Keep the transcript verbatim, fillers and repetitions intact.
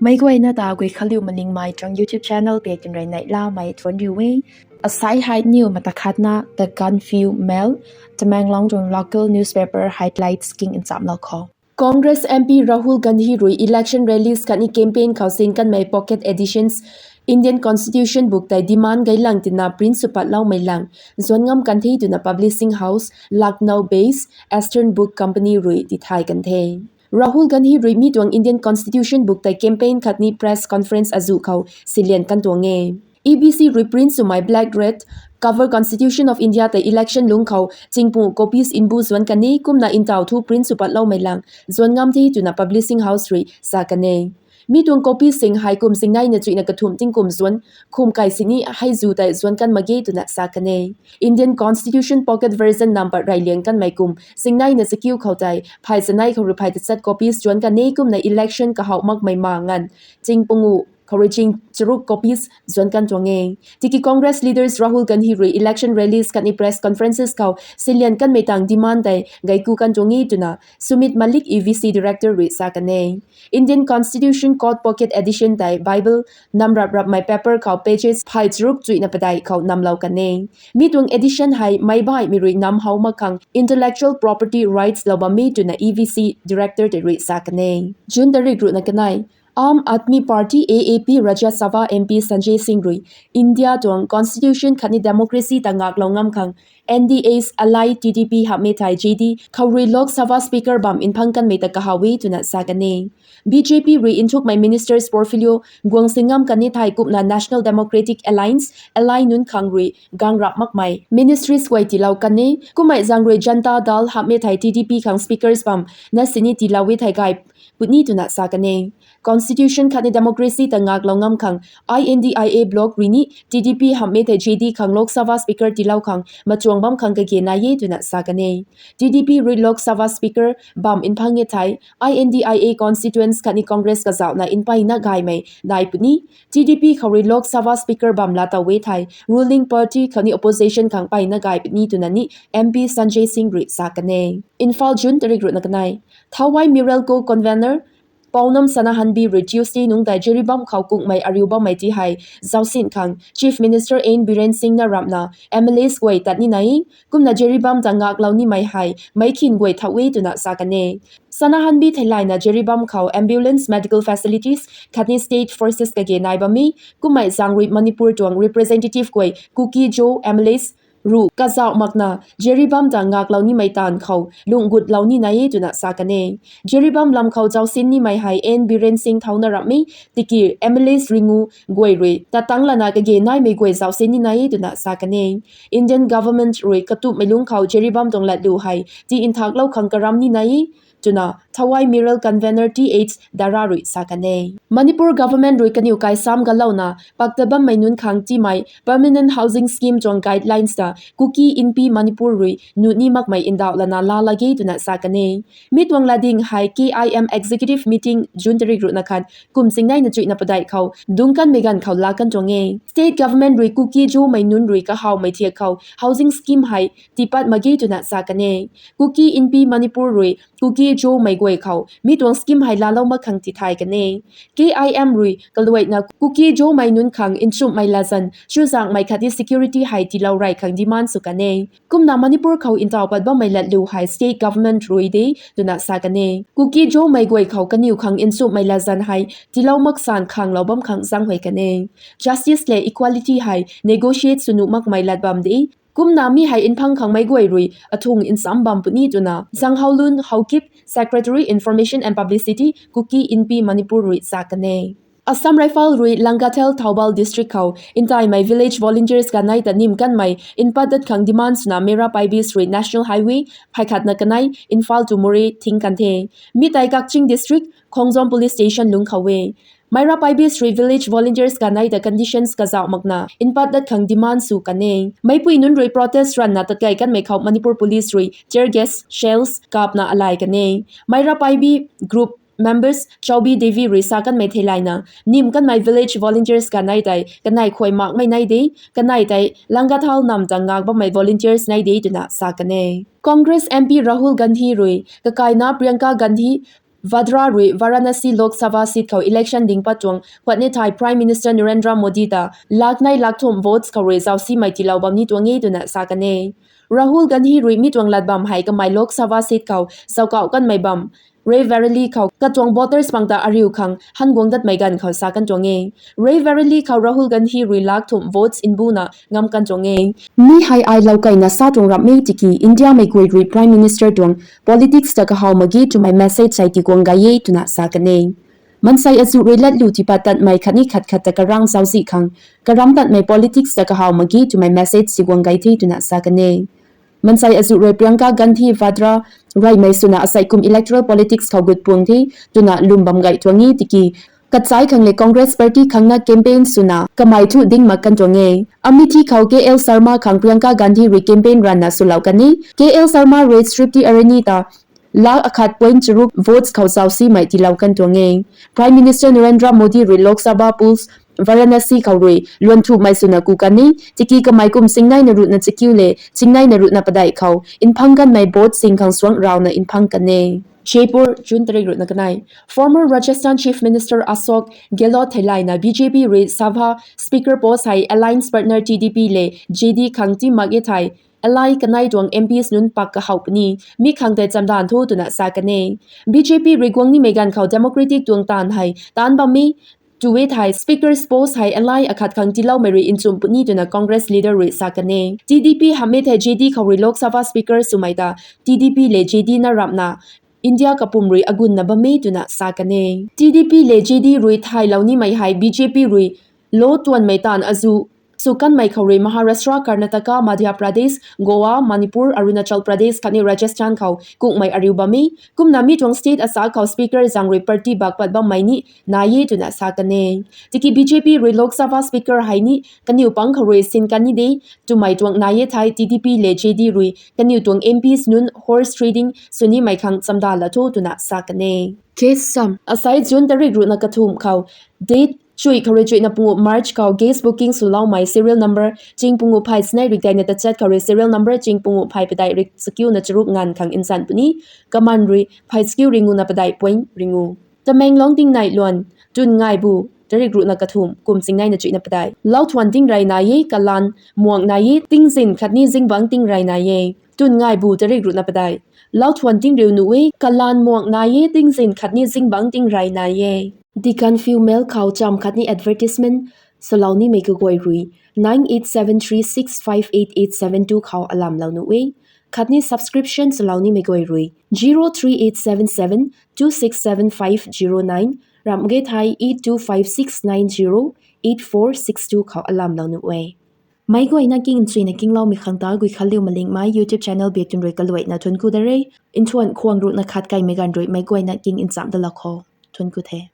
Meic guayna ta Guikhanliu Malingmei tuang YouTube channel pei tinrui neihlamei thuanc riu e. Asai hei niw mata khatna The Gaanphiu Mail, Tamenglong tuang local newspaper highlights king nchamlou khou. Congress M P Rahul Gandhi rui election rallies khatni campaign khou sin kanmei pocket editions Indian Constitution book tei demand gaylang tina print sw patloumei lang zuan ngam kan the twna publishing house Lucknow based Eastern Book Company rui tithay kan the. Rahul Gandhi rui mi tuang Indian Constitution book tei campaign khatni press conference azuh khou silian kan tuang e. E B C rui print swmei black red cover Constitution of India tei election lungc khou chingpung copies mbu zuan kan e, kumna ntaw thu print sw patloumei lang zuan ngam the twna publishing house rui sa kan e. Mi tuang copies sing hei kum singneina chuihna kathumh tingkum zuan khum kai sini hei zu tei zuan kan mak ge twna sa kan e. Indian Constitution pocket version nam pat rey liang kanmei kum singneina chakiu khou tei phey chanei khou rui phey tachat copies zuan kan e, kumna election kahouh makmei ma nganv chingpung khou rui ching charuk copies zuan kan tuang e. Tiki Congress leaders Rahul Gandhi rui election rallies khatni press conferences khou silian kanmei tang demand tei gayku kan tuang e twna Sumit Malik, E B C director rui sa kan e. Indian Constitution court pocket edition tei Bible nam rap rapmei paper khou pages phey charuk chuihna padeih khou namlou kan e. Mi tuang edition hei meic baihmei rui nam how mak khang intellectual property rights lou bam e twna E B C director tei rui sa kan e. June tarik ruhna kanei, Aam Aadmi Party, A A P, Rajya Sabha M P Sanjay Singh rui India tuang constitution khatni democracy ta ngaklou ngam khang N D A's ally T D P hamhmei thei J D khou rui Lok Sabha speaker bam nphang kanmei ta kahaw e twna sa kan e. B J P rui nthukmei ministers portfolio guang sing ngam kan e thei kumna National Democratic Alliance, ally nunc khang rui gang rap makmei ministries guay tiilou kan e. Kummei zaeng rui Janata Dal hamhmei thei T D P khang speakers bam na sini tiilou e thei gay puni twna sa kan e. Constitution khatni democracy ta ngaklou ngam khang I N D I A bloc rui ni T D P hamhmei thei J D khang Lok Sabha speaker tiilou khang machuang bam khang kage nai e twna sa kan e. T D P rui Lok Sabha speaker bam nphang e thei I N D I A constituents khatni Congress kazauhna npeyna gaymei nai puni. T D P khou rui Lok Sabha speaker bam laa tow e thei ruling party khatni opposition khang mpeyna gay puni twna ni M P Sanjay Singh rui sa kan e. Imphal, June tarik ruhna kanei, Thawai Mural Co convener Pounam Sanahanbi rui Tuesday nungc tei Jiribam khou kungmei ariu bammei ti hei zausin khang Chief Minister N Biren Singh na ramhna M L As guay tat ni nai e, kumna Jiribam ta ngaklou nimei hei meic khin guay thau e twna sa kan e. Sanahanbi theilayna Jiribam khou ambulance, medical facilities khatni state forces kage nai bam e. Kummei zaeng rui Manipur tuang representative guay Kuki-Zo M L As rui kazauh makna Jiribam ta ngaklou nimei taanv khou lungh gutlou ni nai e twna sa kan e. Jiribam lam khou zausin nimei hei N Biren Singh thauna ramh e, tiki M L As ringu guay rui tatang lana kage naimei guay zausin ni nai e twna sa kan e. Indian government rui katumhmei lungc khou Jiribam tuang latlu hei ti nthaklou khang karam ni nai e twna Thawai Mural convener Th Dara rui sa kan e. Manipur government rui kaniw kai sam galouna pakta bammei nunc khang tiimei permanent housing scheme tuang guidelines ta Kuki Inpi Manipur rui nuh ni makmei ndauh lana laa lak ge twna sa kan e. Mi tuang latding hei K I M executive meeting June tarik ruhna khat kum singneina chuihna padeih khou dungc kanmei ganv khou laa kan tuang e. State government rui Kuki-Zomei nunc rui kahawmei thiak khou housing scheme hei tiipat mak ge twna sa kan e. Kuki Inpi Manipur rui Kuki-Zomei guay khou mi tuang scheme hei laalou mak khang tithay kan e. K I M rui kaluaina Kuki-Zomei nunc khang nchumhmei latzan chuzaenghmei khatni security hei tiilou rey khang demand sw kan e. Kumna Manipur khou ntaw pat bammei latlu hei state government rui de twna sa kan e. Kuki-Zomei guay khou kaniw khang nchumhmei latzan hei tiilou mak san khanglou bam khang zaenghuay kan e. Justice lev equality hei negotiate sw nuh makmei lat bam de. Kumna mi hei nphang khang meic guay rui athung ncham bam puni twna Zanghaolun Haokip, Secretary Information and Publicity, Kuki Inpi Manipur rui sa kan e. Assam Rifle rui Langathel, Thoubal District khou ntaimei village volunteers kanei ta nim kanmei npat dat khang demand swna Meira Paibis rui National Highway phay khatna kanei Imphal to Moreh thing kan the. Mi tei Kakching District, Khongjom Police Station lungc khou e. Meira Paibis rui village volunteers kanei ta conditions kazauh makna npat dat khang demand sw kan e. Meipui nunc rui protest ranna tatkey kanmei khou Manipur Police rui tear gas shells kapna alay kan e. Meira Paibi group members Chaubi Devi rui sa kanmei theilayna nim kanmei village volunteers kanei tei kanei khuay makmei nai de, kanei tei Langathel nam ta ngak bammei volunteers nai de twna sa kan e. Congress M P Rahul Gandhi rui kakaina Priyanka Gandhi Vadra rui Varanasi Lok Sabha seat khou election ding pat tuang khuatni thei Prime Minister Narendra Modi ta lak nei lak thumh votes khou rui zausimei tiilou bam ni tuang e twna sa kan e. Rahul Gandhi rui mi tuang lat bam hei kamei Lok Sabha seat khou zaukauh kanmei bam Rae Bareli khou katuang voters pang ta ariu khang han guang datmei ganv khou sa kan tuang e. Rae Bareli khou Rahul Gandhi rui lak thumh votes mbuna ngam kan tuang e. Mi hei ai lou kaina sa tuang ramh e tiki Indiamei guay rui Prime Minister tuang politics ta kahaw mak ge twmei message hei tiguang gay e twna sa kan e. Mansei azuh rui latlu tiipat tatmei khatni khat khat ta karang zauczih khang karam tatmei politics ta kahaw mak ge twmei message tiguang gay the twna sa kan e. Mansei azuh rui Priyanka Gandhi Vadra reymei swna asei kum electoral politics khou gut puang the twna lwm bam gay tuang e tiki kachai khang le Congress party khangna campaign swna kamei thu ding mak kan tuang e. Amethi khou K L Sharma khang Priyanka Gandhi rui campaign ranna swlou kan e. K L Sharma rui Smriti Irani ta lak akhat point charuk votes khou zausimei tiilou kan tuang e. Prime Minister Narendra Modi rui Lok Sabha polls Varanasi khou rui luan thumei swna ku kan e tiki kamei kum singneina ruhna chakiu le singneina ruhna padeih khou mphang kanmei vote sing khang suang rawna mphang kan e. Jaipur, June tarik ruhna kanei. Former Rajasthan Chief Minister Ashok Gehlot theilayna B J P rui Sabha Speaker post hei alliance partner T D P le J D khang ti mak e thei, ally kanei tuang M Ps nunc pak kahaw puni mi khang tei chamdan tho twna sa kan e. B J P rui guang nimei ganv khou Democratic tuang taanv hei taanc bam e tw e thei Speaker's post hei ally akhat khang tiiloumei rui nchumh puni twna Congress leader rui sa kan e. T D P hamh e thei J D khou rui Lok Sabha Speaker swmei ta T D P le J D na ramhna India kapwm rui agunna bam e twna sa kan e. T D P le J D rui thaylou nimei hei B J P rui lo tuanmei taanv azuh sw kanmei khou rui Maharashtra, Karnataka, Madhya Pradesh, Goa, Manipur, Arunachal Pradesh khatni Rajasthan khou kukmei ariu bam e. Kumna mi tuang state asa khou Speaker zaeng rui party bak pat bammei ni nai e twna sa kan e. Tiki B J P rui Lok Sabha Speaker hei ni kaniw pang khou rui sin kan ni de twmei tuang nai e thei T D P le J D rui kaniw tuang M Ps nunc horse trading sw nimei khang chamdan la tho twna sa kan e. Case sam asei June tarik ruhna kathumh khou date chuih khou rui chuihna pungu March khou gas booking swloumei serial number ching pungu phay sinei rikdeina tachat khou rui serial number ching pungu phay padeih rik chakiuna charuk nganv khang nsan puni. Kaman rui phay chakiu ringuna padeih point ringu. Tamenglong tingnai luan, twn ngaibu tarik ruhna kathumh kum chingneina chuihna padeih. Lauthuan tingrey nai e, kalan muang nai e, tingzin khatni zingbangc tingrey nai e. Twn ngaibu tarik ruhna padeih. Lauthuan tingriu nuh e, kalan muang nai e, tingzin khatni zingbangc tingrey nai e. Deccan Fuel Mill khou cham khatni advertisement swlou nimei kaguay rui nine eight seven three six five eight eight seven two khou alamlou nuh e. Khatni subscription swlou nimei guay rui zero three eight seven seven two six seven five zero nine, ramh ge thei eight two five six nine zero eight four six two khou alamlou nuh e. Meic guayna king nchuina kingloumei khang ta Guikhanliu Malingmei YouTube channel biak twn rui kaluaina thuanc ku da re. Nthuan khwang ruhna khat kaimei ganv rui meic guayna king nchamh dalou khou thuanc ku the.